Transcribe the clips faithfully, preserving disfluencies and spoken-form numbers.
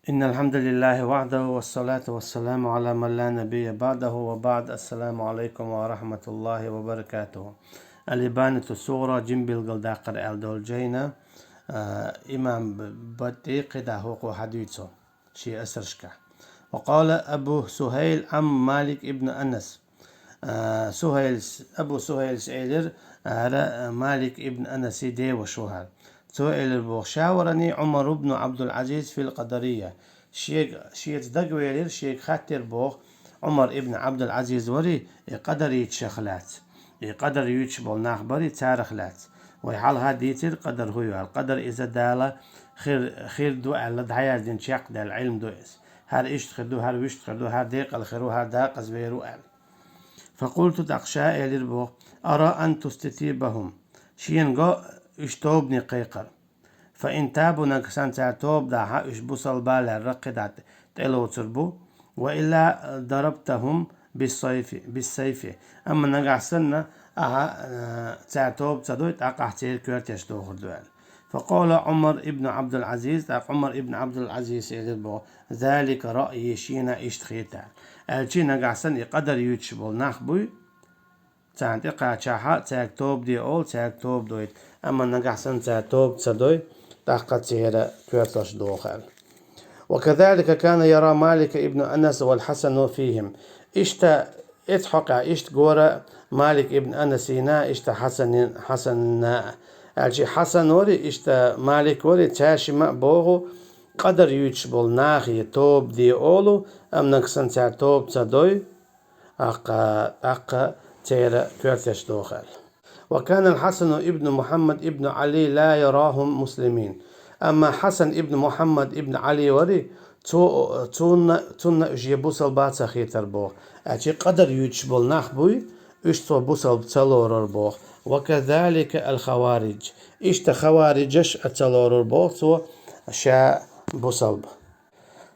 إن الحمد لله وحده والصلاة والسلام على من لا نبي بعده وبعد. السلام عليكم ورحمة الله وبركاته. الإبانة الصغرى, жима билгалдаккхар аьлла долча жайна, а, имам Б-, БатӀи кхидӀа хӀокхо хьадуьйцу шен асаршка. وقال أبو سهيل عن مالك بن أنس. А, Сухьайлс-, Абу Сухьайлс элира, хӀара Малик ибн Анаси деваша ву хӀара. Цо элира боху: شاورني عمر بن عبد العزيز في القدرية. Шега, шеца дагавелира, шега хаьттира боху, Ӏумар ибн Ӏабдул-Ӏазиз варий, и къадариташах лаьцна. И къадар юьйцуш болу нах барий, царах лаьцна. Вай хьалха дийцира къадар хӀун ю аьлла. Къадар иза Дала хир, хир ду аьлла, дӀаяздина чекхдаьлла Ӏилма ду иза. ХӀара иштта хир ду, хӀара вуьшта хир ду, хӀара декъала хир ву, хӀара декъаза вер ву аьлла. فقلت, тӀаккха ша элира боху: أرى أن تستتيبهم. Шена го уьш тобане кхайкхар. فإن تابوا, нагахь санна цара тоба дахь, уьш бусалба лаьрра кхидӀа тӀелоцур бу. وإلا ضربتهم بالسيف, بالسيف. Амма нагахь санна ахьа, а, цара тоба ца дой, тӀаккха ахь церан коьртеш дохур ду аьлла. فقال عمر بن عبد العزيز, тӀаккха Ӏумар ибн Ӏабдул-Ӏазиз элира боху: ذلك رأيي, шена иштта хета аьлла. Аьлча нагахь санна и къадар юьйцуш болу нах буй, царна тӀекхачахьа, цаьрга тоба де олу, цаьрга тоба дойту. Амма нагахь санна цара тоба ца дой, тӀаккха церан коьрталш доху аьлла. وكذلك كان يرى مالك بن أنس والحسن فيهم. Иштта, эцу хьокъехь иштта гора Малик ибн Анасина, иштта Хьасанин-, Хьасанна а. Аьлча Хьасан вари, иштта Малик вари, цаьршимма а боху, къадар юьйцуш болу нахе тоба де олу, амма нагахь санна цара тоба ца дой, тӀаккха, тӀаккха церан коьртеш доху аьлла. وكان الحسن بن محمد بن علي لا يراهم مسلمين. Амма Хьасан ибн Мухьаммад ибн Ӏали вари, цо, цунна, цунна уьш я бусалба ца хетар боху. Аьлча къадар юьйцуш болу нах буй, уьш цо бусалба ца лорур боху. وكذلك الخوارج. Иштта хавариджаш а ца лорур боху цо ша бусалба.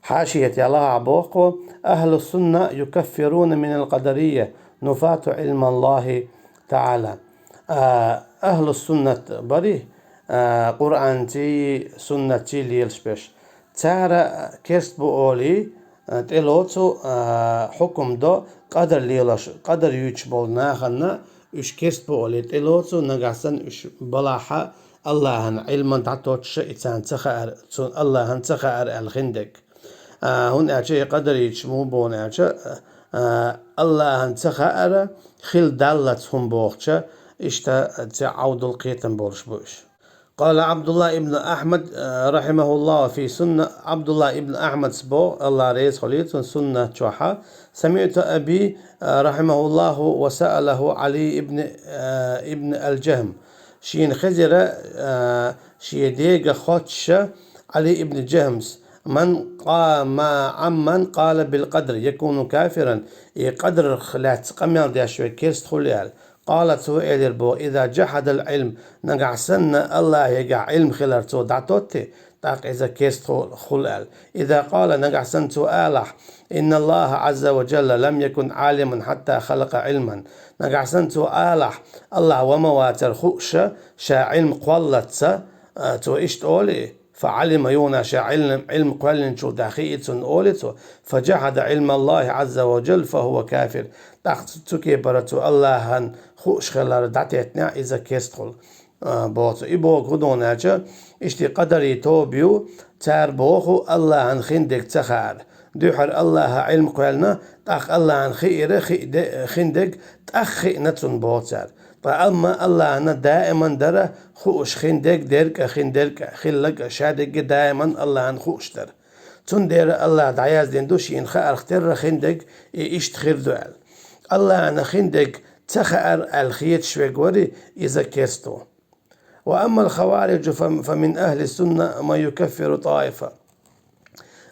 Хьашият ялахь боху: أهل السنة يكفرون من القدرية نفاة علم الله تعالى. А, ахьлу суннат бари, а, Къуръанций, суннатций лелаш берш. Цара керст бу олий, а, тӀелоцу, а, хьукум до къадар лелаш, къадар юьйцуш болу нахана, уьш керст бу олий тӀелоцу, нагахь санна уьш балахьа, Аллахьан Ӏилман дӀатоттуша и царна ца хаьара, цунна Аллахьан ца хаьара аьлла хиндерг. А, хӀунда аьлча и къадариташ муха боху аьлча, а, Аллахьан ца хаьара, хила даллац хӀума бохуча, иштта цхьа Ӏовдал кхетам болуш бу уьш. قال عبد الله بن أحمد، آه، رحمه الله في سنة. Ӏабдулла ибн Ахьмадс боху, Аллах реза хуьлийла цунна, Суннат чохьа: سمعت أبي، آه، رحمه الله وسأله علي بن، آه، بن الجهم. Шена хезира, а, шен дега хоттуша Ӏали ибн Джахьмс: من قا-، ما عمن قال بالقدر يكون كافرا. И къадарх лаьцна къамел деш верг керст хуьлу аьлла. قال, цо элира боху: إذا جحد العلم, нагахь санна Аллахьегахь Ӏилма хилар цо дӀатотти, тӀаккха иза керст ху-, хуьлу аьлла. إذا قال, нагахь санна цо алахь: إن الله عز وجل لم يكن عالما حتى خلق علما. Нагахь санна цо алахь, Аллах ва ма вацара хууша, ша Ӏилма кхоллалца, а, цо иштта олий, فعلم, юха ша Ӏилм-, Ӏилма кхоьллинчул тӀаьхьа хии цунна олий цо, فجحد علم الله عز وجل فهو كافر. ТӀаккха цу кепара цо Аллахьан хууш хилар дӀатеттинехь, иза керст хуьлу, а, боху цо. И боху хӀун ду аьлча, иштта къадарий тоба ю, цара боху, Аллахьан хиндерг ца хаьара. Дуьххьара Аллахьа Ӏилма кхоьллина, тӀаккха Аллахьан хиира, хи-, де-, хиндерг тӀаккха хиъна цунна боху цара. Ткъа амма Аллахьана даиман дара хууш хиндерг, дерг а, хиндерг а, хилларг а, шадерг а даиман Аллахьана хууш дара. Цундела Аллахьа дӀаяздина ду шена хаарх терра хиндерг и иштта хир ду аьлла. Аллахьана хиндерг ца хаьара аьлла хеташ верг вари, иза керст ву. وأما الخوارج فم-، فمن أهل السنة من يكفر طائفة.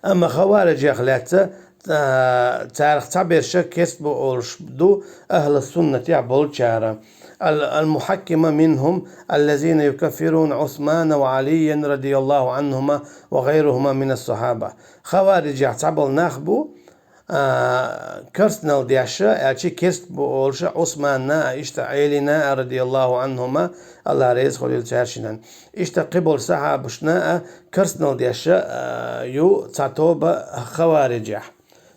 Амма хаварижех лаьцна, а, царах цхьаберш керст бу олуш ду ахьлу суннатехь болчара. Ал-, المحكمة منهم الذين يكفرون عثمان وعليا رضي الله عنهما وغيرهما من الصحابة. Хаварижех цхьаболу нах бу, а, керстанал деш, аьлча керст болуш Ӏусманна а, иштта Ӏелина а, радияллаху Ӏанхума, Аллах реза хуьлийла цаьршинан. Иштта кхиболу сахьабашна а керстанал деш, а, ю цхьа тоба хавариджех,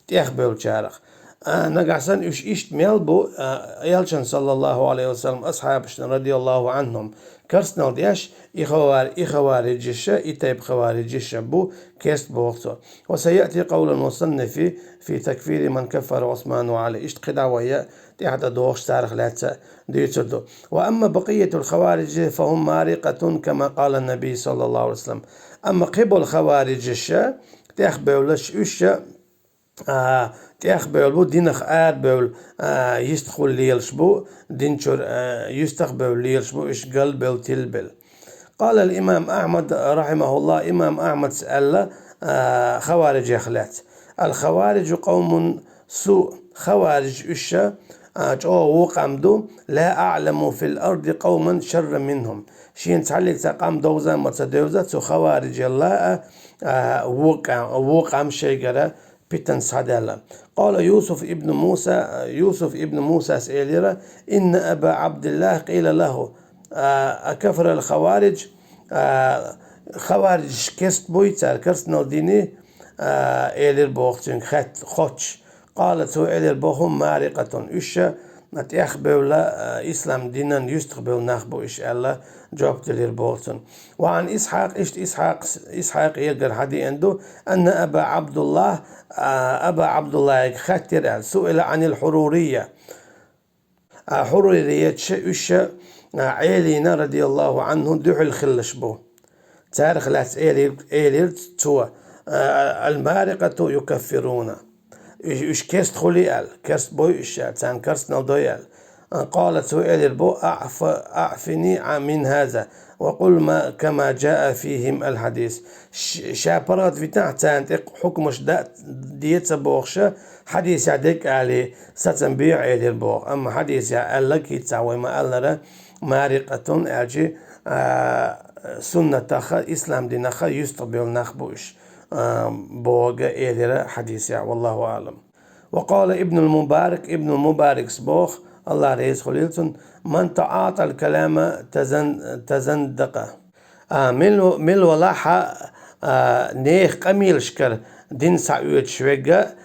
тӀехбевллачарах. А, нагахь санна уьш иштта мел бу, а, Элчан, саллаллаху Ӏалайхи ва саллам, асхьабашна, радияллаху Ӏанхум, керстанал деш, и хавар-, и хавариджиша, и тайпа хавариджиша бу керст боху цо. وسيأتي قول المصنف في تكفير من كفر عثمان وعلي. Иштта кхидӀа вай тӀаьхьа дӀадохуш царах лаьцна дуьйцур ду. وأما بقية الخوارج فهم مارقة كما قال النبي صلى الله عليه وسلم. Амма кхиболу хавариджиша, тӀехбевллаш уьш, а, тӀехбевлла бу, динах арабевлла, а, йистхула лелаш бу, дин чуьра, а, юьстах а бевлла лелаш бу, уьш галбевлла, тилбелла. قال الإمام أحمد رحمه الله, имам Ахьмадс аьлла, а, хавариджех лаьцна: الخوارج قوم سوء, хавариж уьш, а, чӀогӀа вон къам ду, لا أعلم في الأرض قوما شر منهم. Шена цхьаллиг цхьа къам довза а ма ца девза, цу хавариджалла а, а, вон къа-, вон къам шайгара питана схьадаьлла. قال يوسف ابن موسى, Юсуф ибн Мусас элира: إن أبا عبد الله قيل له, а, أكفر الخوارج, а, хавариджаш керст буй, цара керстанал диний, а, элира боху цуьнга хатта, хоттуш. قال, цо элира боху: هم مارقة, уьш тӀехбевлла, а, ислам динан юьстах бевлла нах бу уьш, аьлла, жоп делира боху цунна. وعن إسحاق, иштта Исхьакъ, Исхьакъегара хьадеана ду, أن أبا عبد الله, а, Аба Ӏабдуллахьига хаьттира аьлла, سئل عن الحرورية. А, хьурурийташа уьш, а, Ӏелина, радияллаху Ӏанху, дуьхьал хиллаш бу. Царах лаьцна элира, элира цо: المارقة يكفرون. Уьш, уьш керст хуьлий аьлла, керст буй уьш аьлла, царна керстанал дуй аьлла. قال, цо элира боху: أعف-, أعفني من هذا وقل ما كما جاء فيهم الحديث. Ш-, ша паргӀат витахь царна тӀе хьукмаш да-, де ца бохуша, хьадисехь дерг а алий, сацам бехьа элира боху. Амма хьадисехь аьлларг хӀинца цхьа вай ма-аллара, марикъатун аьлча, а, суннатаха, ислам динаха юьстахбевлла нах бу уьш, а, боху элира хьадисехь, валлаху аӀлам. وقال ابن المبارك, Ибнул Мубаракс боху, Аллах реза хуьлийла цунна: من تعاطى الكلام تزن-, تزندق. А, мил-, мила валахь а, а, нехан къамелашкара дин схьаоьцуш верг,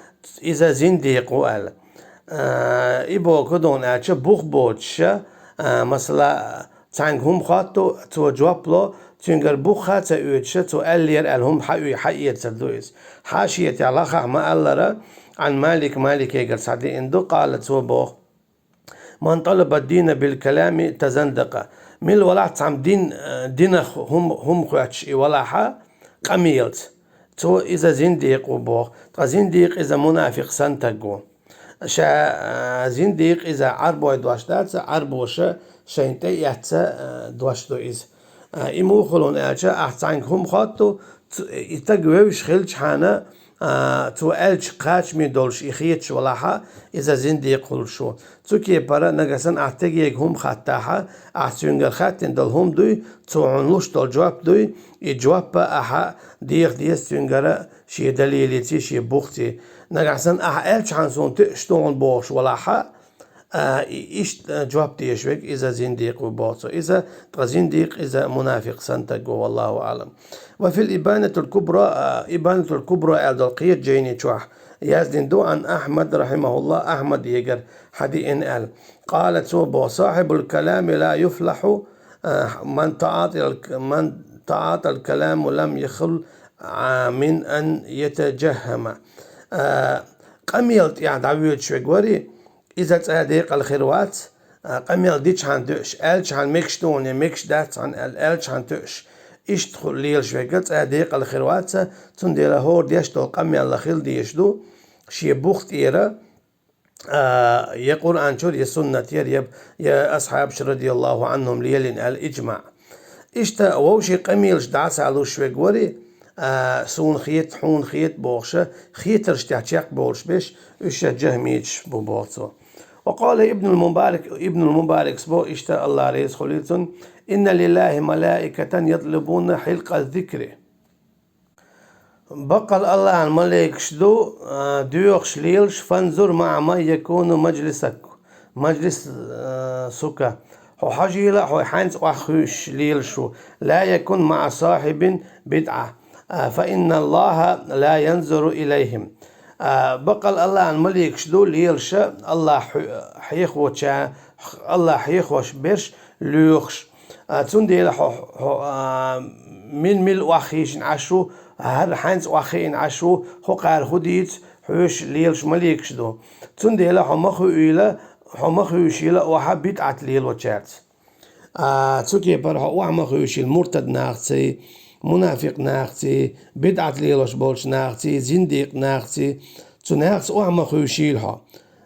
иза зиндикъ ву аьлла. А, и боху кхидӀа аьлча, бух боцуша, а, масала, цхьаьнга хӀума хотту, цо жоп ло, цуьнгара бух а ца оьцуша, цо аьллера аьлла хӀума хьаоь-, хьаэцар ду иза. Хьашиятехь лахахь ма-аллара, Ӏан Малик, Маликегара схьадеана ду, къала, цо боху: من طلب الدين بالكلام تزندق. Мила валахь цхьамма дин, э, динах хӀума, хӀума хоьттуш и валахь а къамелаца, цо иза зиндикъ ву боху, ткъа зиндикъ иза мунафикъ санна стаг ву. Ша, э, зиндикъ иза Ӏарбой дош дац, Ӏарбоша шайна тӀеэцна, э, дош ду иза. А, и муха хуьлу аьлча, ахь цхьаьнга хӀума хотту, ц-, и стаг вевзаш хилчахьана, а, цо аьллачу кхачаме долуш и хеташ валахь а, иза зиндикъ хуьлуш ву. Цу кепара нагахь санна ахь стагега хӀума хаттахь а, ахь цуьнгара хаьттина долу хӀума дуй, цо хьуна луш долу жоп дуй, и жоп а ахьа деха деза цуьнгара шен далилеций, шен бухций. Нагахь санна ахь аьллачхьана суна тоьаш ду хьуна бохуш валахь а, а, и-, иштта, а, жоп дезаш верг иза зиндикъ ву боху цо. Иза, ткъа зиндикъ иза мунафикъ санна стаг ву, валлаху аӀлам. وفي الإبانة الكبرى, а, Ибанатул Кубра аьлла долу кхечу жайни чохь яздина ду Ӏан Ахьмад, рахьимахуллах, Ахьмадегара хьадеана аьлла. Къала, цо боху: صاحب الكلام لا يفلح, а, من تعاطى الك-, من تعاطى الكلام لم يخل, а, من أن يتجهم. А, къамел тӀехь дӀавоьдуш верг вари, иза цӀа декъала хир вац, а, къамел дичхьана тоьаш, аьллачхьана мегаш ду хьуна, я мегаш дац хьуна аьлла, аьллачхьана тоьаш. Иштта ху-, лелаш верг цӀа декъала хир вац, цундела хӀора деш долу къамел хила дезаш ду, шен бух тӀера, а, я Къуръан чуьра, я суннат яра, я, я асхьабаш, радияллаху Ӏанхум, лелийна аьлла, иджмаъ. Иштта вовшийн къамелаш дӀаса луш верг вари, а, суна хета, хьуна хета бохуша, хетарш тӀехь чекхболуш берш, уьш жахмиташ бу боху цо. وقال ابن المبارك, Ибнул Мубаракс бо иштта, Аллах реза хуьлийла цунна: إن لله ملائكة يطلبون حلق الذكر. Баккъала АллахӀан малейкаш ду, а, доьхуш лелаш: «فانظر مع من يكون مجلسك، مجلسك». Хьо хьажийла, хьо хьайнца охьахуьйсуш лелаш ву: «لا يكن مع صاحب بدعة، а, فإن الله لا ينظر إليهم». А, баккъала АллахӀан малейкаш ду лелаш, АллахӀ хьу-, хьехоча-, АллахӀ хьехош берш лоьхуш. А, цундела хьо, хьо, а, мин мила охьахуьйсийна Ӏаш ву, хӀара хьайнца охьахиъна Ӏаш ву, хӀокхара хӀу дийца хьоьжуш лелаш малейкаш ду. Цундела хьо ма хуьйла, хьо ма хуьйшийла охьа бидӀат лелочаьрца. А, цу кепара хьо охьа ма хуьйшийла муртад нахаций, мунафикъ нахаций, бидӀат лелош болчу нахаций, зиндикъ нахаций, цу нахаца охьа ма хуьйшийла хьо,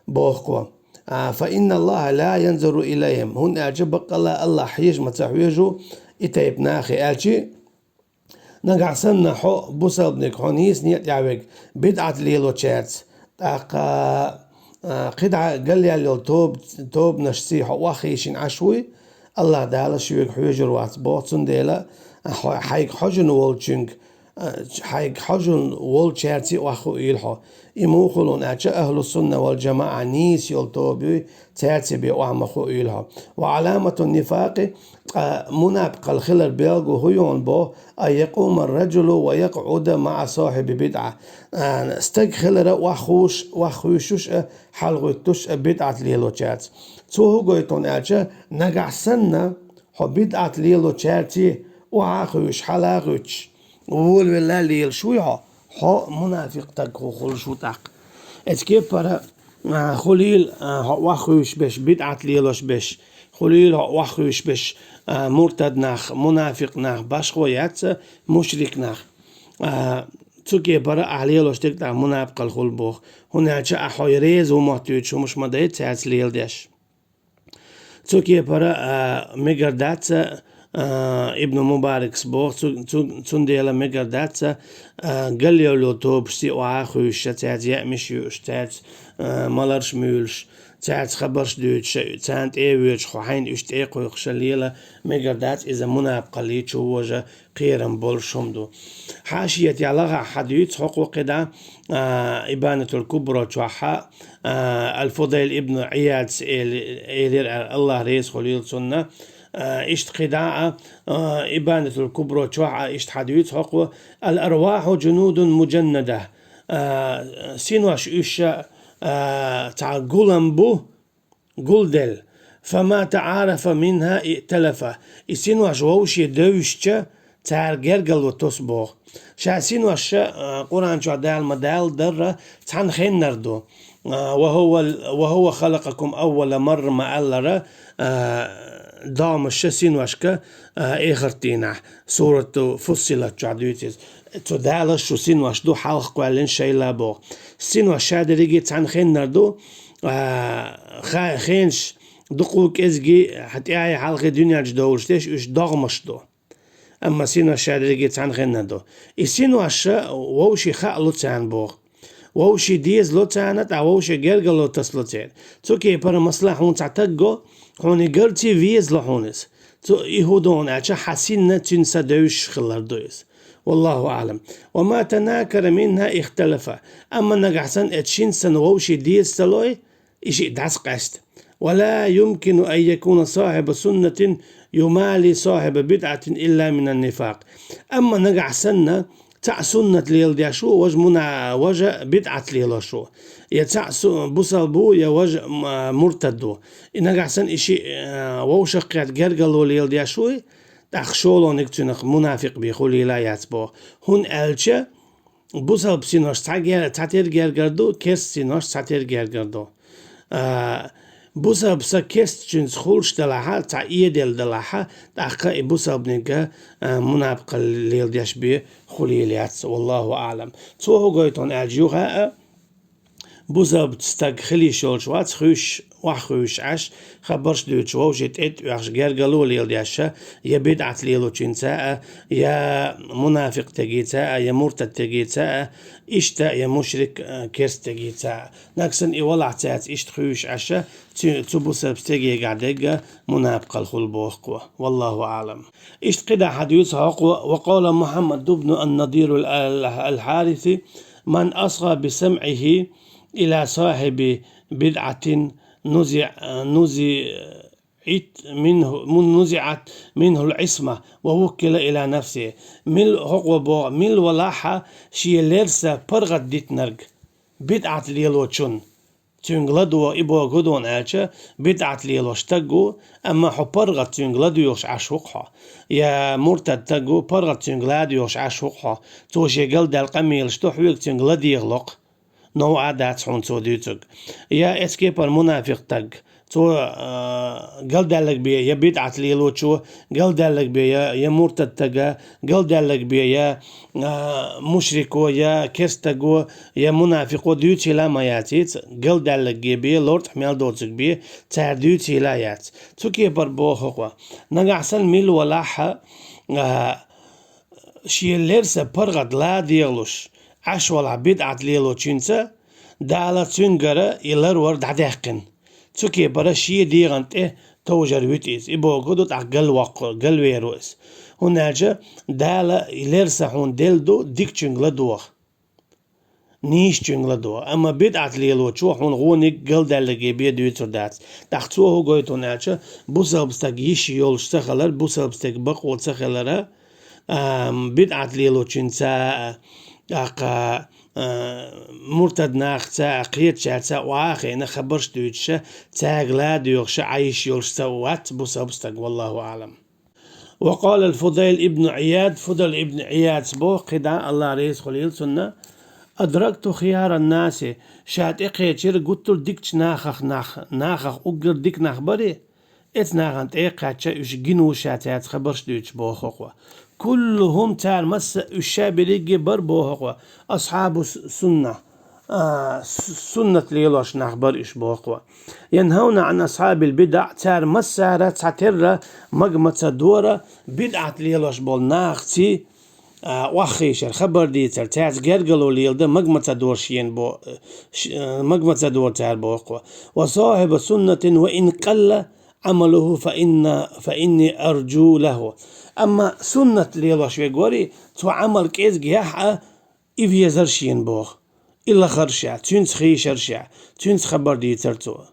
боху кхо. А, «فإن الله لا ينظر إليهم», хӀунда аьлча баккъалла АллахӀ хьежа ма ца хьоьжу и тайпа нахе аьлчи, нагахь санна хьо бусалбаниг, хьо нийса некъа тӀехь верг, бидӀат лелочаьрца, тӀаккха, а, кхидӀа галъяьлла йолу тоб-, тобанашций хьо охьахуьйшийна Ӏаш вуй, АллахӀ Дала шуьга хьоьжур вац боху, цундела хьо-, хьайга хьожун волчуьнга, а, хьайга хьожун волчаьрций охьахуийла хьо. И муха хуьлу аьлча, ахӀлу сунна вал джамаӀа нийса йолу тоба юй, цаьрций бен охьа ма хуийла хьо. «وعلامة النفاق», ткъа мунапикъал хилар белго хӀун ю боху: «أن يقوم الرجل ويقعد مع صاحب بدعة». А, стаг хилара охьахуьйш-, охьахуьйшуш а, хьалагӀуьттуш а бидӀат лелочаьрца. Цо хӀун гойту аьлча, нагахь санна хьо бидӀат лелочаьрций охьа а хуьйшуш, хьала а гӀуьттуш, волавелла лелаш вуй хьо, хьо мунафикъ стаг хӀу хуьлуш ву тӀаккха. Эцу кепара, а, хуьлийла, а, хьо охьахуьйшуш берш, бидӀат лелош берш, хуьлийла хьо охьахуьйшуш берш, а, муртад нах, мунафикъ нах, башхо яц, мушрик нах. А, цу кепара ахьа лелош дерг тӀаккха мунапикъал хуьлу боху, хӀунда аьлча ахьа хьо реза ву моттуьйтуш хӀумаш ма дай цаьрца леладеш. Цу кепара, а, мегар дац, а, Ибн Мубаракс боху, цу-, цу-, цундела мегар дац, а, галъяьлла йолу тобашций охьа а хуьйшуш, цаьрца яамаш юуш, цаьрца, а, маларш муьйлуш, цаьрца хабарш дуьйцуш, царна тӀе а воьдуш, хьо хьайна уьш тӀе а кхойкхуш лела, мегар дац, иза мунапикъаллий чу вожа кхерам болуш хӀума ду. Хьашиятехь лахахь хьадуьйцу хӀокхо кхидӀа, а, Ибанатул Кубро чохь а, а, Аль-Фудайл ибн Ӏияд эли-, элира аьлла, АллахӀ реза хуьлийла цунна, а, иштта кхидӀа а, а, Ибанатул Кубро чохь а иштта хьадуьйцу хӀокхо: «الأرواح جنود مجندة». А, синош уьш, а, цхьа гулам бу, гулделла. «فما تعارف منها ائتلف». И синош вовшийн девзича, цара гергарло тосу боху. Ша синош, а, Къуръан чохь Дала ма-далла дарра цхьана хеннара ду. А, «وهو، وهو خلقكم أول مرة» ма-аллара, а, догӀмаш ша синошка, а, эхарт дийнахь, сурату Фуссилат чохь дуьйцу иза. Цу Дала шу синош ду хьалха кхоьллина шайла боху. Синош ша дерриге цхьана хеннара ду, а, ха-, хенаш дукха кӀезиг, хьан тӀаьхье хьалхе дуьнен чу довлуш дерш уьш догӀмаш ду. Амма синош ша дерриге цхьана хеннара ду. И синош вовшийн хаало царна боху. Вовшийн дезало царна, тӀаккха вовшийн гергарло тасало церан. Цу кепара, масала, хьуна цхьа стаг го, хьуна и гарций везало хьуна иза. Цу и хӀун ду аьлча, хьан сина цуьнан са девзаш хилар ду иза. والله أعلم. «وما تناكر منها اختلف». Амма нагахь санна эцу шина санна вовшийн деза ца лой, и шиъ дӀасакъаьста. «ولا يمكن أن يكون صاحب سنة يمالي صاحب بدعة إلا من النفاق». Амма нагахь санна цхьаъ суннат леладеш ву, важа муна-, важа бидӀат лелош ву, я цхьаъ су-, бусалба ву, я важа, м-, муртад ву. И нагахь санна и шиъ, а, вовшахкхетта гергарло леладеш вуй, тӀаккха шолгӀаниг цуьнах мунафикъ бен хуьлийла яц боху. ХӀунда аьлча бусалба синош цхьа гер-, цхьатера гергара ду, керста синош цхьатера гергара ду. А, бусалба са керстачуьнца хуьлуш делахь а, цхьа эделла делахь а, тӀаккха и бусалбаниг, а, мунапкъалла леладеш бен хуьлийла яц, والله أعلم. Цо хӀун гойту аьлча юха а, Бусалба стаг хила йиш йолуш вац, хуьйшуш, охьахуьйшуш Ӏаш, хабарш дуьйцуш, вовшийн тӀе тӀоьхьуш, гергарло леладеш, я бидӀат лелочуьнца а, я мунафикъ стегица а, я муртад стегица а, иштта я мушрик, а, керста стегица а. Нагахь санна и валахь цаьрца иштта хуьйшуш Ӏаш, цу, цу бусалба стегехь дерг мунапикъалла хуьлу боху-кх. Валлаху аӀлам. Иштта кхидӀа хьадуьйцу хӀокхо: وقال محمد بن النضير ال-، ال-، الحارثي: من أصغى بسمعه إلى صاحب بدعة نزع-، نزعت منه، نزعت منه العصمة ووكل إلى نفسه. Мила хӀокхо боху, мила валахь шен лерса паргӀат дитинарг бидӀат лелочунна, цуьнга ладогӀа, и боху хӀун ду аьлча, бидӀат лелош стаг ву, амма хьо паргӀат цуьнга ладоьгӀуш Ӏаш ву-кх хьо. Я муртад стаг ву, паргӀат цуьнга ладоьгӀуш Ӏаш ву-кх хьо. Цо шен галдаьлла къамелаш ду, хьоьга цуьнга ладегӀало-кх. Новкъа дац хьуна цо дуьйцург. Я эцу кепара мунафикъ стаг. Цо, а, галдаьлларг бен я бидӀат лелочо, галдаьлларг бен я, я муртад стага, галдаьлларг бен я, а, мушрико, я керста стаго, я мунафикъо дуьйцийла ма яц иза, галдаьлларг бен, лортӀахь мел доцург бен, цара дуьйцийла яц. Цу кепара боху хӀокхо: нагахь санна мила валахь, а, шен лерса паргӀат ладегӀалуш Ӏаш валахь бидӀат лелочуьнца, Дала цуьнгара и ларвар дӀадаьккхина. Цу кепара шен дегӀан тӀе товжар вуьту иза. И боху хӀун ду, тӀаккха галвоккхур, галвер ву иза. ХӀунда аьлча Дала и лерса хьуна делла ду дикачуьнга ладогӀа, нийсачуьнга ладогӀа. Амма бидӀат лелочо хьуна гӀониг галдаьлларг бен дуьйцур дац. ТӀаккха цо хӀун гойту хьуна аьлча, бусалба стаг йиш йолуш ца хилар, бусалба стеган бакъо ца хилар, а, бидӀат лелочуьнца а, тӀаккха, а, муртад нахаца а, кхечаьрца а охьа а хиъна хабарш дуьйцуш, цаьрга ладоьгӀуш Ӏан йиш йолуш ца вац бусалба стаг, валлаху аӀлам. وقال الفضيل بن عياض, Фудайл ибн Ӏияда боху кхидӀа, АллахӀ реза хуьлийла цунна: أدركت خيار الناس, ша тӀекхечира гуттар а дикачу нахах нах, нахах уггар дика нах барий, эцу нахана тӀе а кхаьчча, уьш гина ву ша цаьрца хабарш дуьйцуш, боху хӀокхо. كلهم, цара масса а, уьш ша берриге а бара, боху хӀокхо, أصحاب السنة, а, с-, суннат лелош нах бара уьш, боху хӀокхо. ينهون عن أصحاب البدع, цара массара а цхьатерра мага ма ца дора, бидӀат лелош болу нахаций, а, охьахийшар, хабар дийцар, цаьрца гергарло леладан мага ма ца дора шена бо-, ш-, а, мага ма ца дора цара, боху хӀокхо. وصاحب سنة وإن قل عمله فإن، فإني أرجو له. Амма суннат лелош верг варий, цо Ӏамал кӀезиг яхь а, и везара шена, боху. И лахара ша, цуьнца хийшара ша, цуьнца хабар дийцара цо.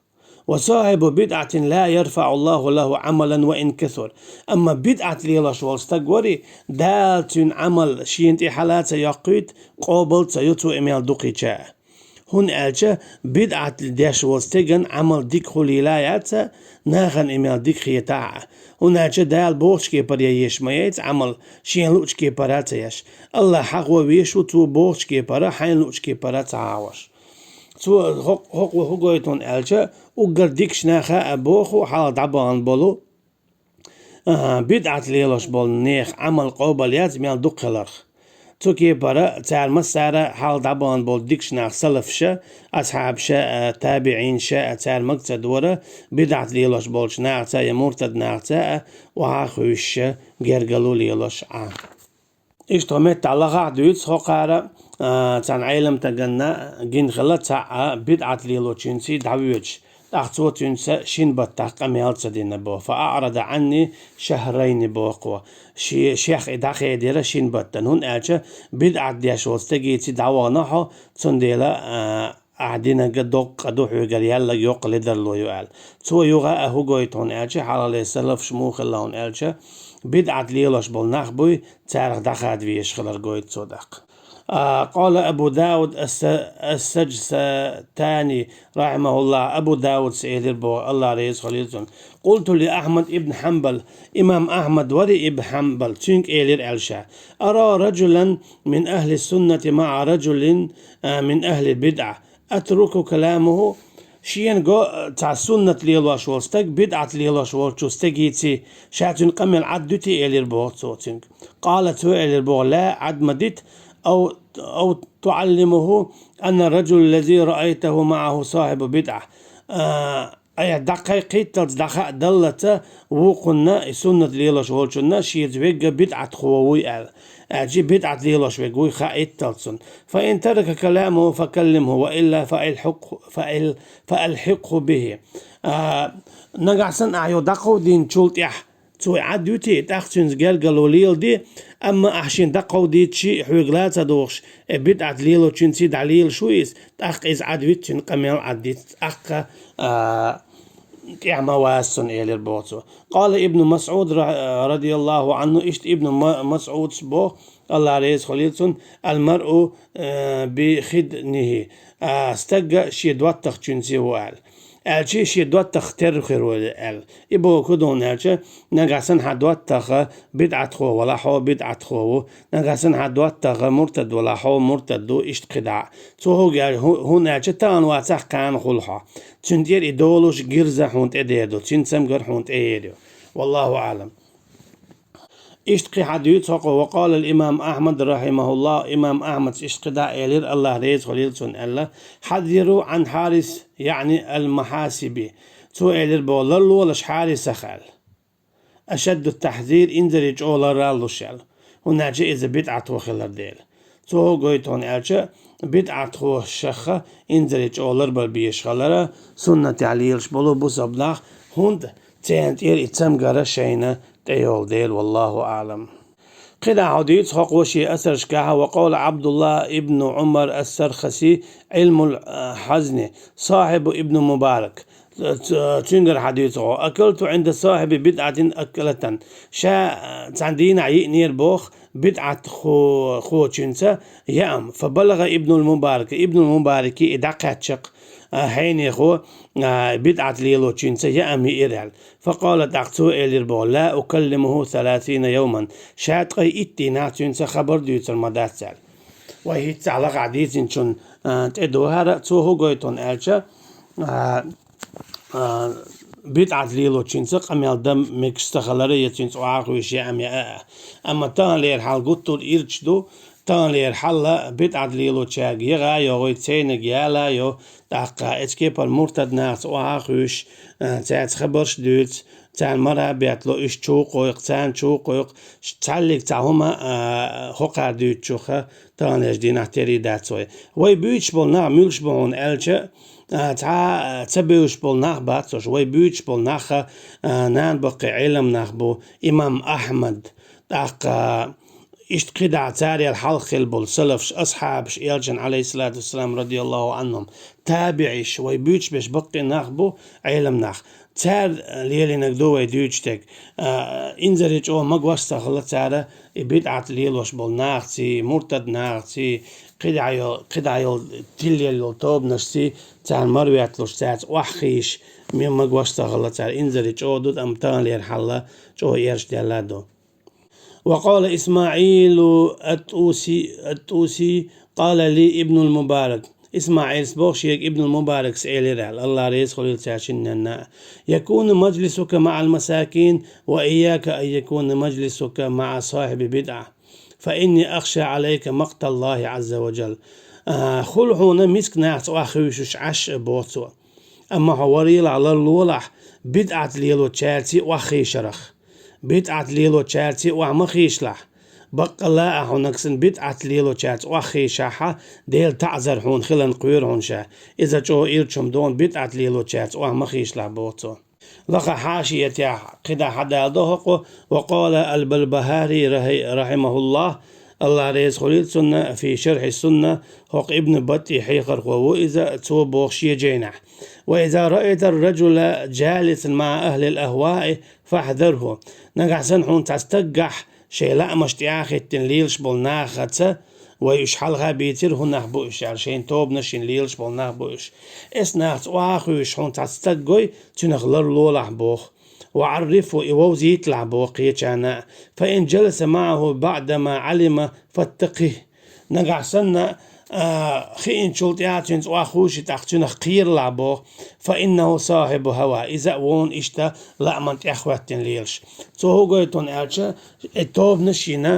وصاحب بدعة لا يرفع الله له عملا وإن كثر. Амма бидӀат лелош волу стаг варий, Дала цуьнан Ӏамал шена тӀе хьала а ца йоккхуьйту, къобал а ца йо цо и мел дукхича а. ХӀунда аьлча бидӀат деш волу стеган Ӏамал дика хуьлийла яц, нахана и мел дика хетахь а. ХӀунда аьлча Дала бохучу кепара ян езаш ма яц Ӏамал, шена луучу кепара а ца еш. АллахӀ хьахо везаш ву цо бохучу кепара, хьайна луучу кепара а ца хьахош. Цо хӀокхо, хӀокхо хӀун гойту хьуна аьлча, уггар дикачу наха а боху хьалха дӀабахана болу, а, бидӀат лелош болу нехан Ӏамал къобал яц мел дукха хиларх. Цу кепара цара массара а хьалха дӀабахана болу дикачу нах, салафаша, асхьабаша а, табиӀинаша а, цара мага ца дора, бидӀат лелош болчу нахаца я муртад нахаца а охьа а хуьйшуша гергарло лелош Ӏа. Иштта хӀокху меттехь лахахь дуьйцу хӀокхара, а, цхьана Ӏеламстаганна гина хилла цхьаъ а бидӀат лелочуьнций дӀавоьдуш, тӀаккха цо цуьнца шина баттахь къамел ца дина боху. فأعرض عني شهرين боху. Ши-, шех и дӀахедира шина баттана, хӀунда аьлча бидӀат деш волу стегийций дӀавахана хьо, цундела, а, ахь динарг доккха ду, хьоьгара яьлларг йоккха ледарло ю аьлла. Цо юха а хӀун гойту хьуна аьлча, хьалхале салафаш муха хилла хьуна аьлча, бидӀат лелош болу нах буй, царах дӀахада везаш хилар гойту цо тӀаккха. А, قال أبو داود الس-، السجستاني رحمه الله, Абу Даудас элира боху, АллахӀ реза хуьлийла цунна: قلت لأحمد بن حنبل, имам Ахьмад варий ибн Хьанбал, цуьнга элира аьлла ша: أرى رجلا من أهل السنة مع رجل، а, من أهل البدعة أترك كلامه. Шена го, цхьа суннат лелош волу стаг, бидӀат лелош волчу стегийций, ша цуьнан къамел Ӏад дуьтий, элира боху цо цуьнга. قال, цо элира боху: لا, Ӏад ма дита, أو أو تعلمه أن الرجل الذي رأيته معه صاحب بدعة. А, айхьа дӀакхайкхийтталца, дӀахаа даллалца, вукхунна, и суннат лелош волчунна, шеца вегга бидӀатхо вуй аьлла. Аьлча, бидӀат лелош вегга вуй хаитталца цунна. فإن ترك كلامه فكلمه، وإلا فألحقه، فأل-، فألحقه به. А, нагахь санна ахьа йо дӀакховдийначул тӀехьа цо Ӏад вити, тӀаккха цуьнца гергарло леладе, амма ахьа шена дӀакховдийча, хьоьга лаца дохуш, э, бидӀат лелочуьнций дӀалелаш ву иза, тӀаккха иза Ӏад вита, цуьнан къамел Ӏад дита, тӀаккха, а, тӀехь ма вац цунна, элира боху цо. قال ابن مسعود ر-، رضي الله عنه, иштта Ибн Ма-, МасӀудас боху, АллахӀ реза хуьлийла цунна: المرء, э, بخدنه, а, стаг шен доттагӀчуьнца ву аьлла. Аьлча, шен доттагӀа терра хир ву аьлла. И бохург хӀун ду аьлча, нагахь санна хьан доттагӀа бидӀатхо валахь, хьо бидӀатхо ву, нагахь санна хьан доттагӀа муртад валахь, хьо муртад ду, иштта кхидӀа. Цо хӀун аьлла, хӀу-, хӀунда аьлча тахана вацахь, кхана хуьлу хьо. Цуьнан тӀера и долуш гирза хьуна тӀедер ду, цуьнан цамгар хьуна тӀеер ю. والله أعلم. Иштта кхин хьадуьйцу хӀокхо: وقال الإمام أحمد رحمه الله, имам Ахьмадас иштта кхидӀа элира, АллахӀ реза хуьлийла цунна, аьлла: حذروا عن حارث، يعني المحاسبي. Цо элира боху: ларлолаш Хьарисах аьлла. أشد التحذير, инзаре чӀогӀа лараллуш аьлла. ХӀунда аьлча иза бидӀатхо хилар дела. Цо хӀун гойту хьуна аьлча, бидӀатхошах инзаре чӀогӀа ларбар безаш хилар, суннатехь лелаш болу бусалба нах, хӀунда церан тӀера и цамгар шайна тӀейолу дела, والله أعلم. КхидӀа хьо дийца хӀокхо шен асаршкахь: وقال عبد الله بن عمر السرخسي علم الحزن صاحب ابن المبارك. Ц-, цуьнгара хьадуьйцу хьо: أكلت عند صاحب بدعة أكلة. Ша, а, цхьана дийнахь йиънера боху бидӀатхочуьнца яам. فبلغ ابن المبارك, Ибнул Мубараке и дӀакхаьчча-кх, а, хьенехо, а, бидӀат лелочуьнца яам йиира аьлла. فقال, тӀаккха цо элира боху: لا أكلمه ثلاثين يوما. Ша ткъе итт дийнахь цуьнца хабар дуьйцур ма дац аьлла. Вай хӀинццехь лахахь дийцинчунна, а, тӀе ду хӀара, цо хӀун гойту хьуна аьлча, а, а, бидӀат лелочуьнца къамел дан мегаш ца хилар, я цуьнца охьахуьйсуш яам яа. Амма таханлера хьал гуттар а ирча ду, таханлера хьал бидӀат лелочаьрга яха а йо, гӀой цайниг яла а йо, тӀаккха эцу кепара муртад нахаца охьахуьйсуш, а, цаьрца хабарш дуьйцу, царна мара а беттало, уьш чу а кхойкху, царна чу а кхойкху, ш-, цхьаллиг цхьа хӀума, а, хӀокхара дуьйцучуха таханлерчу дийнахь терра дац вай. Вай буьйцуш болу нах муьлш бу хьуна аьлча, а, цхьа, а, ца бевзаш болу нах бац уьш, вай буьйцуш болу нах, а, нана баккхий Ӏелам нах бу, имам Ахьмад, тӀаккха иштта кхидӀа царел хьалха хилла болу салафаш, асхьабаш, элчан, Ӏалайхиссалату вассалам, радияллаху Ӏанхум, табиӀиш, вай буьйцуш берш баккхий нах бу, Ӏелам нах. Цара лелийнарг ду вай дуьйцуш дерг. А, инзаре чӀогӀа магош ца хилла цара, и бидӀат лелош болу нахаций, муртад нахаций, кхидӀа йо-, кхидӀа йолу тилла йолу тобанашций, царна марветталуш, цаьрца охьахуьйсуш, ме-, магош ца хилла цара. Инзаре чӀогӀа ду, амма таханлера хьал чӀогӀа эрча даьлла а ду. وقال إسماعيل الطوسي، الطوسي قال لي ابن المبارك. ИсмаӀилас боху шега Ибнул Мубаракас элира аьлла, АллахӀ реза хуьлийла цаьршинненна: يكون مجلسك مع المساكين وإياك أن يكون مجلسك مع صاحب بدعة، فإني أخشى عليك مقت الله عز وجل. А, хуьлу хьуна мискачу нахаца охьахуьйсуш Ӏаш, боху цо. Амма хьо варелахь, ларлолахь, бидӀат лелочаьрций охьахуьйсурах. БидӀат лелочаьрций охьа ма хуьйсалахь. Баккъалла а хьо нагахь санна бидӀат лелочаьрца охьахуьйсахь, Делан таӀзар хьуна хиларна кхоьру хьуна ша. Иза чӀогӀа ирча хӀума ду хьуна, бидӀат лелочаьрца охьа ма хуьйсалахь, боху цо. Лакха хьашиятехь кхидӀа хьадала до хӀокхо: وقال البربهاري رحمه الله, АллахӀ реза хуьлийла цунна, في شرح السنة, хӀокху Ибн БаттӀий хьехархо ву иза, цо боху шен жайнахь: وإذا رأيت الرجل جالسا مع أهل الأهواء فاحذره. Нагахь санна хьуна цхьа стаггахь шайн лаамашна тӀехьа хӀиттина лелаш болу нахаца, вай уьш хьалха бийцира, хӀун нах бу уьш аьлла, шайн тобанашна лелаш болу нах бу уьш. Эцу нахаца охьахуьйсуш хьуна цхьа стаг гой, цуьнах ларлолахь боху. وعرفه, и вовзийталахь боху кхечарна. فإن جلس معه بعدما علم فاتقه. Нагахь санна, а, хиъначул тӀаьхьа цуьнца охьахуьйсий, тӀаккха цуьнах кхералахь боху. فإنه صاحب هوى. Иза а вон иштта лааман тӀеххӀоьттина лелаш. Цо хӀун гойту хьуна аьлча, и тобанаш йина,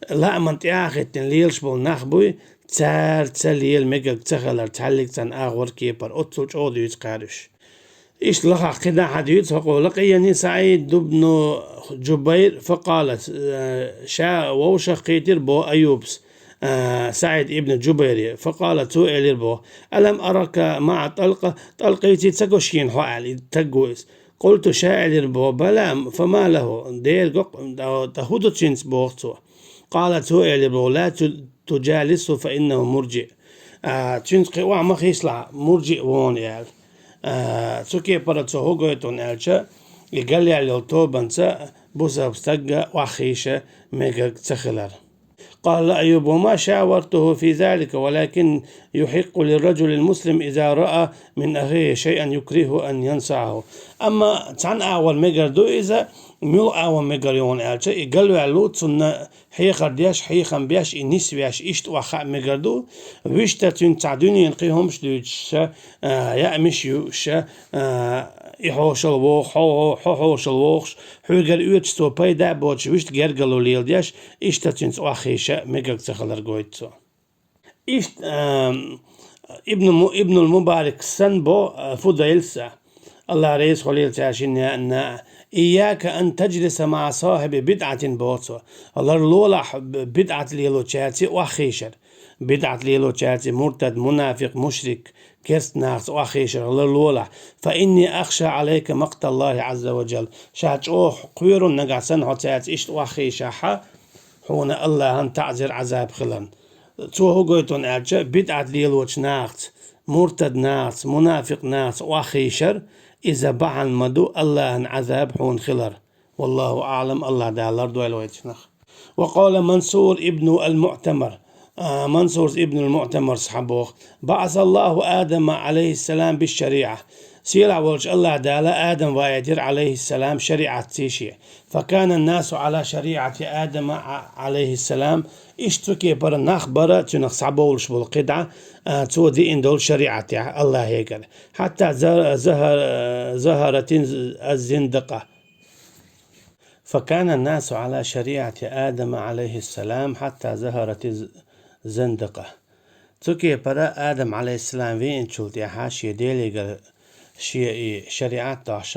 лааман тӀехӀиттина лелаш болу нах буй, цара ца лела мегаг ца хилар цхьаьллиг цхьана агӀор кепара, оццул чӀогӀа дуьйцу кхара уьш. Иштта лахахь кхидӀа хьадуьйцу хӀокхо: «لقيني سعيد بن جبير فقال», э, ша вовшах кхийтира бо Аюбс, э, СаӀид ибн Джубайре, «فقال», цо элира бо: «ألم أرك مع طلق؟ ТӀалкъийций ца го шена хьо?» аьлла, и таг ву иза. «قلت», ша элира бо: «بلى، فما له؟» Дера го, ткъа хӀун ду цуьнца, боху цо. «قال», цо элира бо: «لا ت-، تجالسه فإنه مرجئ». А, цуьнца кхин охьа ма хийсалахь, мурджиъ ву хьуна аьлла. А, цу кепара цо хӀун гойту хьуна аьлча, и галъяьлла йолу тобанца бусалба стагга охьахийша мегаг ца хилар. قال أيوب: «وما شاورته في ذلك، ولكن يحق للرجل المسلم إذا رأى من أخيه شيئا يكرهه أن ينصحه». Амма цхьана агӀор мегар ду иза, муьлха агӀор мегар ю хьуна аьлча, и галваьлла ву, цунна хьехар деш, хьехам беш, и нисвеш, иштта охьахаа мегар ду. Вуьшта цуьнца цхьа дуьненан кхин хӀумаш дуьйцуш ша, а, яа миш юуш ша, а, и хьошалла воху, хьо, хьо, хьо хьошалла вохуш, хьоьгара оьцуш цо пайда а боцуш, вуьшта гергарло леладеш, иштта цуьнца охьахийша мегаг ца хилар гойту цо. Иштта, а, Ибн Му-, Ибнул Мубарак санна бо, а, Фудайлс а, Аллах реза хуьлийла цаьршинна, яа, «إياك أن تجلس مع صاحب بدعة», боху цо. Ларлолахь б-, бидӀат лелочаьрций охьахийшар. БидӀат лелочаьрций, муртад, мунафикъ, мушрик, керста нахаца охьахийшар ларлолахь. «فإني أخشى عليك مقت الله عز وجل». Ша чӀогӀа кхоьру нагахь санна хьо цаьрца иштта охьахийшахь, хьуна Аллахьан таӀзир, Ӏазаб хиларна. Цо хӀун гойту хьуна аьлча, бидӀат лелочу нахаца, муртад нахаца, мунафикъ нахаца охьахийшар, иза бахьана ма ду Аллахьан Ӏазаб хьуна хилар. والله أعلم, Аллах Дала лардойла вай цунах. وقال منصور ابن المعتمر, а, Мансурс ибн ал-МуӀтамарс хьан боху: «بعث الله آدم عليه السلام بالشريعة». Сийлахь волчу Аллах Дала Адам ваийтира, алейхиссалам, шариӀатций шен. «فكان الناس على شريعة آدم ع-، عليه السلام». Иштта цу кепара нах бара, цуьнах схьабовлуш болу кхидӀа, а, цо диъна долу шариӀатехь Аллахьегара. «حتى ز-، زهر-، زهرت الزندقة». «فكان الناس على شريعة آدم عليه السلام حتى زهرت الز-، الزندقة». Цу кепара Адам, алейхиссалам, веанчул тӀаьхьа шен Делегара шен и шариӀат дохьуш,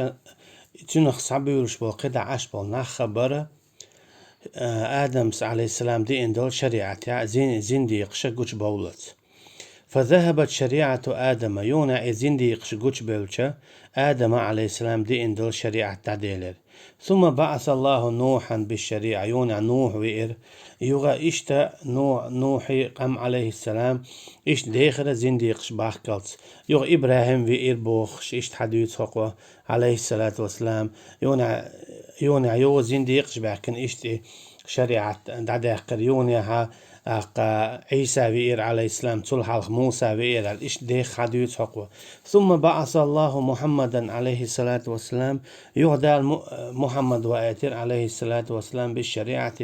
цуьнах схьабуьйлуш болу кхидӀа Ӏаш болу нах а бара, а, Адамс, алейхиссалам, диъна долу шариӀатехь зин-, зиндикъаша гучубовллалц. «فذهبت شريعة آدم», юханехь и зиндикъаш гучубевлча, Адама, алейхиссалам, диъна долу шариӀат дӀаделира. «ثم بعث الله نوحا بالشريعة», юханехь Нухь веара. Юха иштта Ну-, Нухьий къам, алейхиссалам, иштта дехира зиндикъаш бахкалц. Юха ИбрахӀим веара бохуш, иштта хьадуьйцу хӀокхо, алейхиссалату вассалам. Юханехь, юханехь юха зиндикъаш баьхкина, иштта и шариӀат дӀадаьккхира. Юханехьа, аккха, Ӏийса веара, алейхиссалам, цул хьалха Муса веара аьлла, иштта деха хьадуьйцу хӀокхо. «ثم بعث الله محمدا عليه الصلاة والسلام», юха Дала Му-, Мухьаммад ваийтира, алейхиссалату вассалам, «بالشريعة»,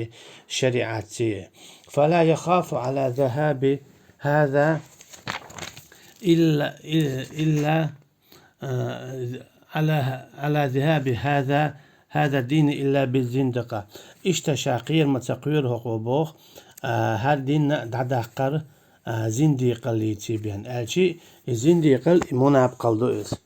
шариӀатций. «فلا يخاف على ذهاب هذا إلا، إلا، а, على، على ذهاب هذا، هذا الدين إلا بالزندقة». Иштта ша кхера ма ца кхоьру хӀокхо боху, а, хӀара дин а дӀадаккхар, а, зиндикъаллиций бен. Аьлчи, и зиндикъал, и мунапкъал ду иза.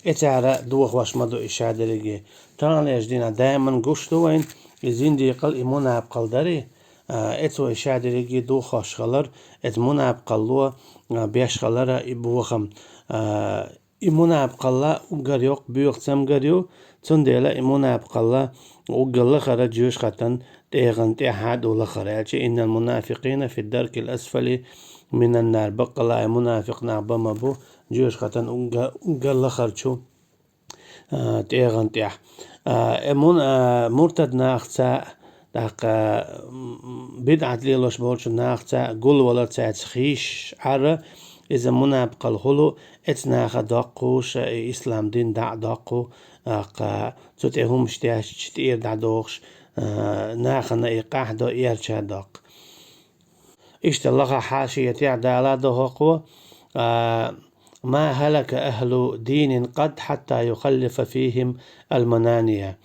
И цара дохош ма ду и ша дерриге. Таханлерчу дийнахь даиман гуш ду вайна и зиндикъал, и мунапкъал дарий, а, эцо и ша дерриге дохош хилар, эца мунапкъалло, а, беш хилара и бохам, а, И мунапкъалла уггар йоккха боьха цамгар ю, цундела и мунапкъалла уггар лахара жоьжахатан тӀегӀан тӀехьа ду лахара. Аьлча: «إن المنافقين في الدرك الأسفل من النار». Баккъалла и мунафикъ нах бан ма бу жоьжахатан угга-, уггар лахарчу, а, тӀегӀан тӀехь. А, э, мун-, а, муртад нахаца, тӀаккха, м, бидӀат лелош болчу нахаца гулвалар, цаьрца хийшаш Ӏар, иза мунапкъалла хуьлу, эцу наха доккхуш, и ислам дин дӀа а доккху, тӀаккха цу тӀе хӀумаш дешча тӀера дӀадохуш, а, нахана и къахьдо, эрча доккху. Иштта лаха хьашиятехь дала до хӀокхо, а, ما هلك أهل دين قط حتى يخلف فيهم المنانية.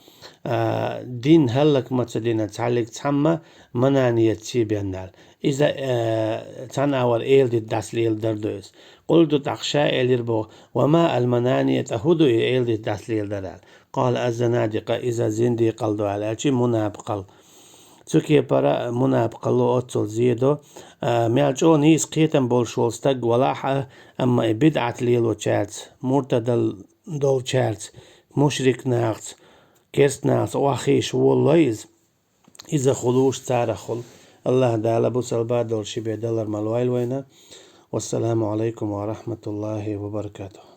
А, дин хӀаллак ма ца дина цхьаллиг цхьамма мананиятций беннал. Иза, а, цхьана авар эладита дас леладар ду иза. قلت, тӀаккха ша элира боху: وما المنانية, тӀаккха хӀун ду и эладита дас леладар аьлла? قال: الزنادقة, иза зиндикъал ду аьлла, аьлчи мунапикъал. Цу кепара мунапикъалло оццул зен ду, а, мел чӀогӀа нийса кхетам болуш волу стаг валахь а, амма и бидӀат лелочаьрца, муртадал долчаьрца, мушрик нахаца, керст нахаца охьахийша волалой иза. Иза хуьлуш царах хуьлу. АллахӀ Дала бусалба долуш ши бен далар ма лойла вайна. Вассаламу Ӏалайкум ва рахматуллахӀи ва баракатухӀ.